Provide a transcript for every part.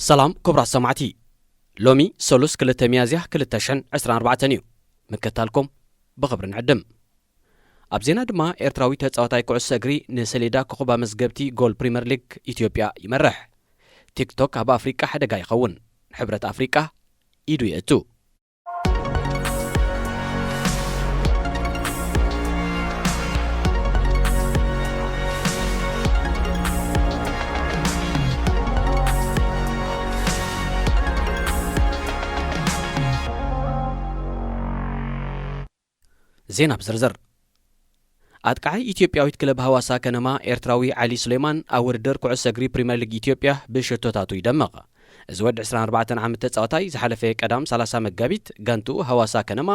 ሰላም ክቡራት ሰማዕቲ፣ ሎሚ ሰሉስ ክልተ ሚያዝያ ክልተ ሽሕን ዕስራን ኣርባዕተን እዩ። ምክትታልኩም ብኽብሪ ንዕድም። ኣብ ዜና ድማ ኤርትራዊ ተጻዋታይ ኩዕሶ እግሪ ንሰሌዳ ኮኸብ ኣመዝገብቲ ጎል ፕሪምየር ሊግ ኢትዮጵያ ይመርሕ። ቲክቶክ ኣብ ኣፍሪቃ ሓደጋ ይኸውን፣ ሕብረት ኣፍሪቃ ኢዱ የእቱ። ዜና ብዝርዝር። ኣጥቃዓይ ኢትዮጵያዊት ክለብ ሃዋሳ ከነማ ኤርትራዊ ዓሊ ሱሌማን ኣብ ውድድር ኩዕሶ እግሪ ፕሪምየር ሊግ ኢትዮጵያ ብሽቶታቱ ይደምቕ። እዚ ወዲ ዕስራን ኣርባዕተን ዓመት ተጻዋታይ ዝሓለፈ ቀዳም ሰላሳ መጋቢት ጋንቱ ሃዋሳ ከነማ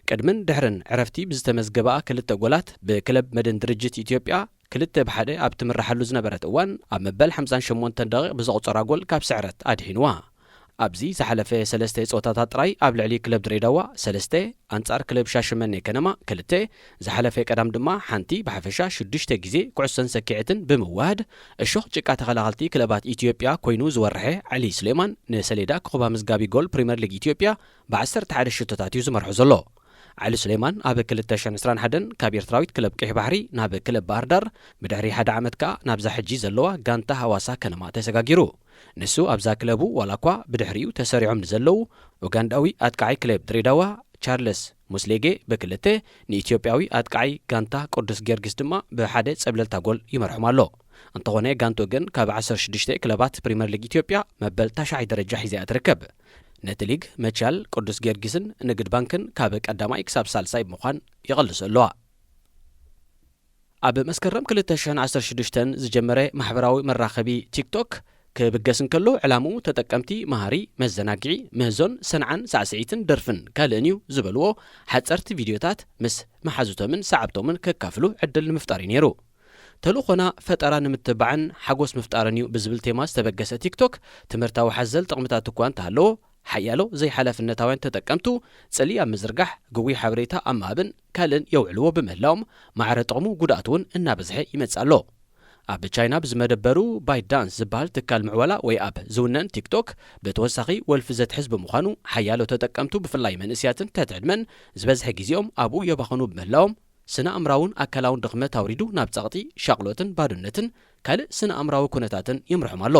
ቅድምን ድሕርን ዕረፍቲ ብዝተመዝገባ ክልተ ጎላት ብክለብ መድን ድርጅት ኢትዮጵያ ክልተ ብሓደ ኣብ ትምርሓሉ ዝነበረት እዋን ኣብ መበል ሓምሳን ሸሞንተን ደቂቕ ብዘቑጸራ ጎል ካብ ስዕረት ኣድሒንዋ። ኣብዚ ዝሓለፈ ሰለስተ ጸወታታት ጥራይ ኣብ ልዕሊ ክለብ ድሬዳዋ ሰለስተ፣ ኣንጻር ክለብ ሻሸመኔ ከነማ ክልተ፣ ዝሓለፈ ቀዳም ድማ ሓንቲ ብሓፈሻ ሽዱሽተ ግዜ ኩዕሶን ሰኪዐትን ብምውሃድ እሾኽ ጭቃ ተኸላኸልቲ ክለባት ኢትዮጵያ ኮይኑ ዝወርሐ ዓሊ ሱሌማን ንሰሌዳ ኮኸብ ኣመዝጋቢ ጎል ፕሪምየር ሊግ ኢትዮጵያ ብዓሰርተ ሓደ ሽቶታት እዩ ዝመርሖ ዘሎ። ዓሊ ሱሌማን ኣብ ክልተ ሽሕን ዕስራን ሓደን ካብ ኤርትራዊት ክለብ ቀይሕ ባሕሪ ናብ ክለብ ባህር ዳር፣ ብድሕሪ ሓደ ዓመት ከኣ ናብዛ ሕጂ ዘለዋ ጋንታ ሃዋሳ ከነማ ተሰጋጊሩ። ንሱ ኣብዛ ክለቡ ዋላ እኳ ብድሕሪኡ ተሰሪዖም ንዘለዉ ኡጋንዳዊ ኣጥቃዓይ ክለብ ድሬዳዋ ቻርለስ ሙስሌጌ ብክልተ፣ ንኢትዮጵያዊ ኣጥቃዓይ ጋንታ ቅዱስ ጊዮርጊስ ድማ ብሓደ ጸብለልታ ጎል ይመርሖም ኣሎ። እንተኾነ ጋንቱ ግን ካብ ዓሰርተ ሽዱሽተ ክለባት ፕሪምየር ሊግ ኢትዮጵያ መበል ታሽዓይ ደረጃ ሒዛ እያ ትርከብ። ነቲ ሊግ መቻል፣ ቅዱስ ጊዮርጊስን ንግድ ባንክን ካብ ቀዳማይ ክሳብ ሳልሳይ ብምዃን ይቐልሱ ኣለዋ። ኣብ መስከረም ክልተ ሽሕን ዓሰርተ ሽዱሽተን ዝጀመረ ማሕበራዊ መራኸቢ ቲክቶክ ክብገስ እንከሎ፣ ዕላምኡ ተጠቀምቲ መሃሪ፣ መዘናግዒ፣ ምህዞን፣ ሰንዓን ሳዕስዒትን ደርፍን ካልእን እዩ ዝበልዎ ሓጸርቲ ቪድዮታት ምስ መሓዙቶምን ሰዓብቶምን ከካፍሉ ዕድል ንምፍጣር እዩ ነይሩ። ተልእኾና ፈጠራ ንምትባዕን ሓጎስ ምፍጣርን እዩ ብዝብል ቴማ ዝተበገሰ ቲክቶክ፣ ትምህርታዊ ሓዘል ጥቕምታት እኳ እንተሃለዎ፣ ሓያሎ ዘይሓላፍነታውያን ተጠቀምቱ ጽልኢ ኣብ ምዝርጋሕ፣ ግጉይ ሓበሬታ ኣብ ምሃብን ካልእን የውዕልዎ ብምህላዎም፣ ማዕረ ጥቕሙ ጉድኣቱ እውን እናበዝሐ ይመጽእ ኣሎ። ኣብ ቻይና ብዝመደበሩ ባይዳንስ ዝበሃል ትካል ምዕዋላ ወይ ኣብ ዝውነን ቲክቶክ፣ ብተወሳኺ ወልፊ ዘትሕዝ ብምዃኑ፣ ሓያሎ ተጠቀምቱ ብፍላይ መንእስያትን ትሕቲ ዕድመን ዝበዝሐ ግዜኦም ኣብኡ የባኽኑ ብምህላዎም፣ ስነ ኣእምራውን ኣካላውን ድኽመት ኣውሪዱ ናብ ጸቕጢ፣ ሻቕሎትን ባዶነትን ካልእ ስነ ኣእምራዊ ኩነታትን የምርሖም ኣሎ።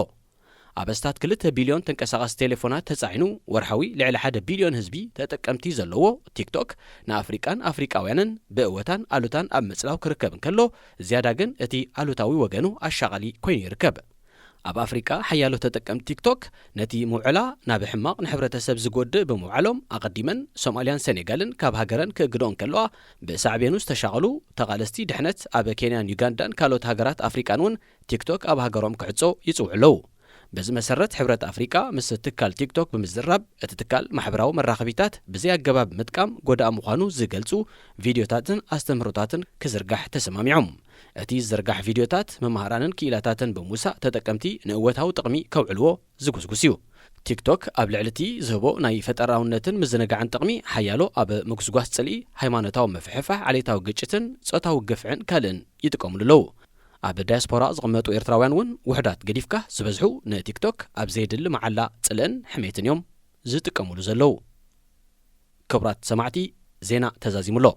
ኣብ ኣስታት ክልተ ቢልዮን ተንቀሳቐሲ ቴሌፎናት ተጻዒኑ፣ ወርሓዊ ልዕሊ ሓደ ቢልዮን ህዝቢ ተጠቀምቲ ዘለዎ ቲክቶክ፣ ንኣፍሪቃን ኣፍሪቃውያንን ብእወታን ኣሉታን ኣብ ምጽላው ክርከብ እንከሎ፣ ዝያዳ ግን እቲ ኣሉታዊ ወገኑ ኣሻቓሊ ኮይኑ ይርከብ። ኣብ ኣፍሪቃ ሓያሎ ተጠቀምቲ ቲክቶክ ነቲ ምውዕላ ናብ ሕማቕ ንሕብረተሰብ ዝጎድእ ብምውዓሎም፣ ኣቐዲመን ሶማልያን ሰኔጋልን ካብ ሃገረን ክእግድኦ እንከለዋ፣ ብሳዕቤኑ ዝተሻቐሉ ተቓለስቲ ድሕነት ኣብ ኬንያን ዩጋንዳን ካልኦት ሃገራት ኣፍሪቃን እውን ቲክቶክ ኣብ ሃገሮም ክዕጾ ይጽውዑ ኣለዉ። በዚ መሰረት፣ ሕብረት ኣፍሪቃ ምስ ትካል ቲክቶክ ብምዝራብ፣ እቲ ትካል ማሕበራዊ መራኸቢታት ብዘይ ኣገባብ ምጥቃም ጎዳኢ ምዃኑ ዝገልጹ ቪድዮታትን ኣስተምህሮታትን ክዝርጋሕ ተሰማሚዖም። እቲ ዝዝርጋሕ ቪድዮታት መምሃራንን ክኢላታትን ብምውሳእ፣ ተጠቀምቲ ንእወታዊ ጥቕሚ ከውዕልዎ ዝጉስጉስ እዩ። ቲክቶክ ኣብ ልዕሊ እቲ ዝህቦ ናይ ፈጠራውነትን ምዝንጋዕን ጥቕሚ፣ ሓያሎ ኣብ ምጉስጓስ ጽልኢ፣ ሃይማኖታዊ ምፍሕፋሕ፣ ዓሌታዊ ግጭትን ጾታዊ ግፍዕን ካልእን ይጥቀሙሉ ኣለዉ። ኣብ ዳያስፖራ ዝቕመጡ ኤርትራውያን እውን ውሑዳት ገዲፍካ ዝበዝሑ ንቲክቶክ ኣብ ዘየድሊ መዓላ ጽልእን ሕሜትን እዮም ዝጥቀሙሉ ዘለዉ። ክቡራት ሰማዕቲ፣ ዜና ተዛዚሙ ኣሎ።